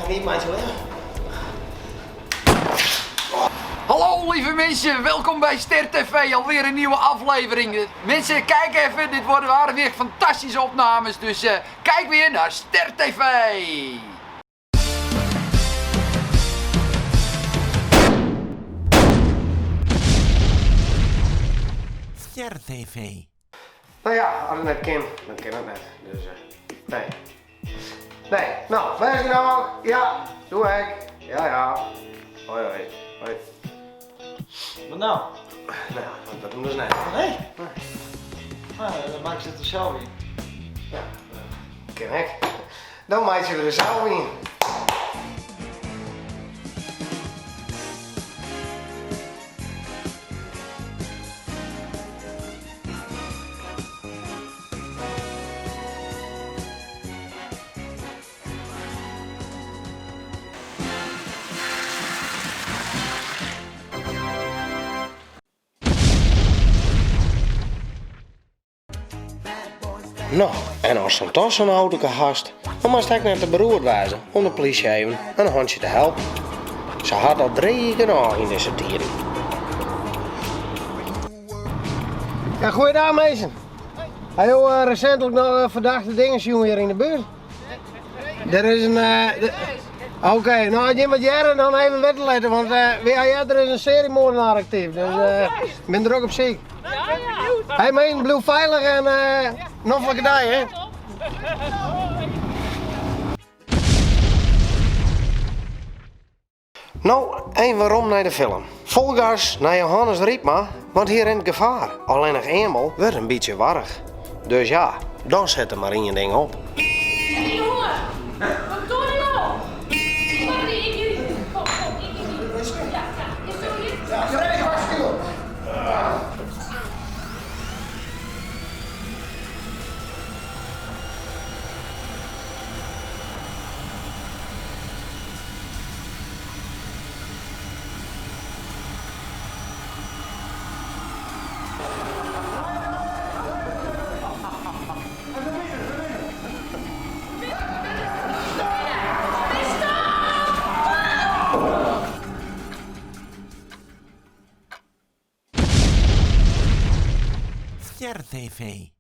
even iepenmeitsje litte. Hallo lieve mensen, welkom bij Ster TV, alweer een nieuwe aflevering. Mensen, kijk even, dit worden waren weer fantastische opnames, dus eh, kijk weer naar Ster TV. Ster TV. No ja, as it net kin, dan kin it net. Dus eh, nee. Nee, no, wês genôch. Ja, doe ek. Ja, ja. Hoi, hoi. Hoi. Wat no? No, dat doen dus net. Nee? No, dan meitsje ik der sels ien. Ja, kin ek. Dan meitsje we der sels ien. No, en ast dan toch sa'n autoke hast, dan moatst ek net te beroerd wêze om de plysje even in hantsje te helpen. Se hat al dreech genôch yn dizze tiden. Ja, goeiedag minsken. Ha jo resintlik noch ferdachte dingen sjoen hjir yn de buert? Der is in. Oké, no as jim wat hearre dan even witte litte, want wy ha heard der is in seriemoordenaar aktyf, dus ik bin drok op syk. Hey minsken, bliuw feilich en noflike dei hè. No, even werom nei de film. Fol gas nei Johannes Rypma, want hy rint gefaar. Allinnich Eamel wurdt in bytsje warch. Dus ja, dan sit der mar ien ding op. Hey jongen, wat doe je nou? Sorry, ik Kom, kom, ik Ja, ja, is zo Ster TV.